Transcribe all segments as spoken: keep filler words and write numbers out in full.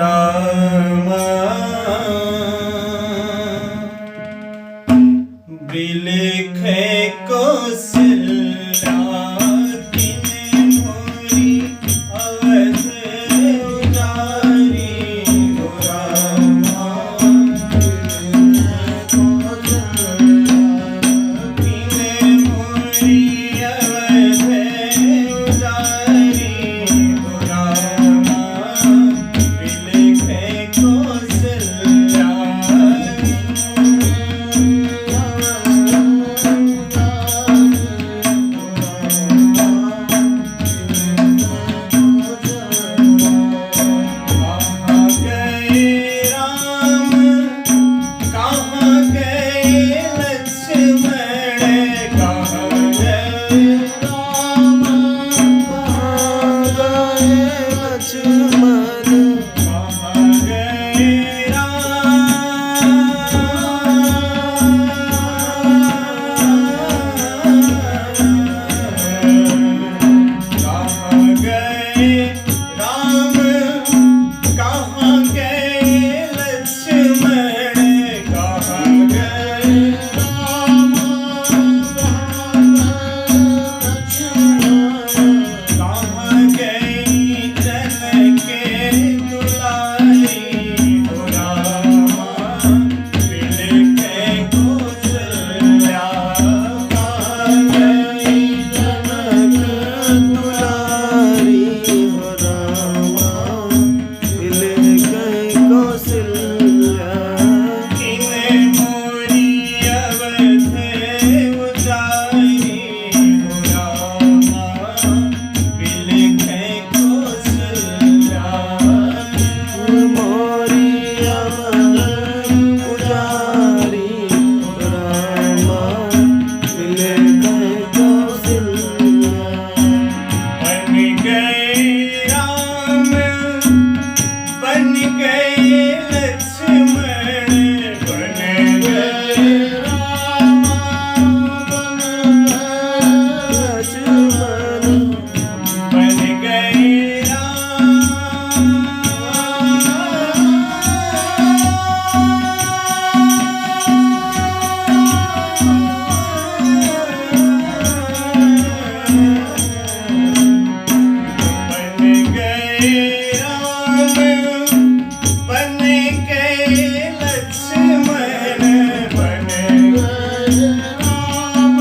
रामा बिलखे कौशल्या, किने मोरी अवध उजारी हो रामा। कहाँ गए राम, कहाँ गए लक्ष्मण, कहाँ गए राम, कहाँ गए लक्ष्मण, कहाँ गए राम, कहाँ गए राम, कहाँ गए लक्ष्मण, कहाँ गए राम, कहाँ गए लक्ष्मण, कहाँ गए जनक दुलारी हो रामा। बन गए राम, बन गए लक्ष्मण, बन गए राम, बन गए लक्ष्मण, बन गए राम। बन गए राम, बन गए लक्ष्मण, बन गए राम,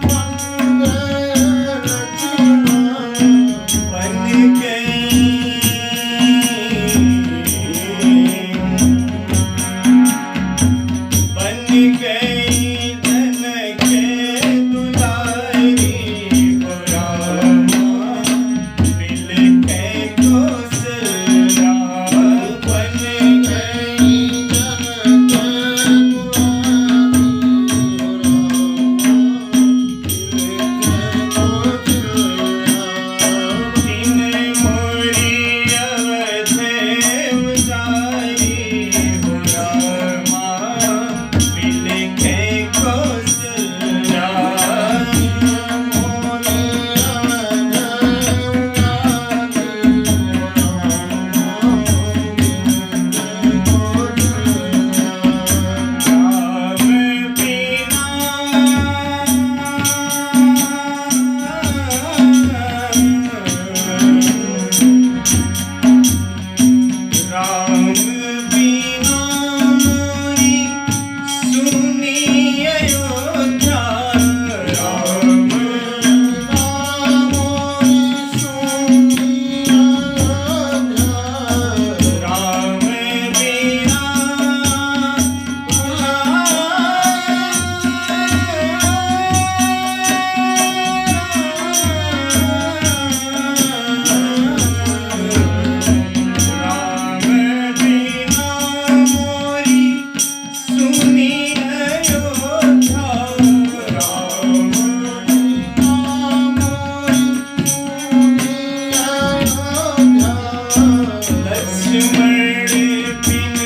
बन गए लक्ष्मण, बन गए, बन गए जनक दुलारी हो रामा। राम बिना मोरी सुनी अयोध्या, राम बिना मोरी सुनी अयोध्या, राम बिना लक्ष्मण बिन,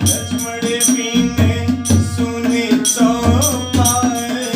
लक्ष्मण बिन सुन चौपाई।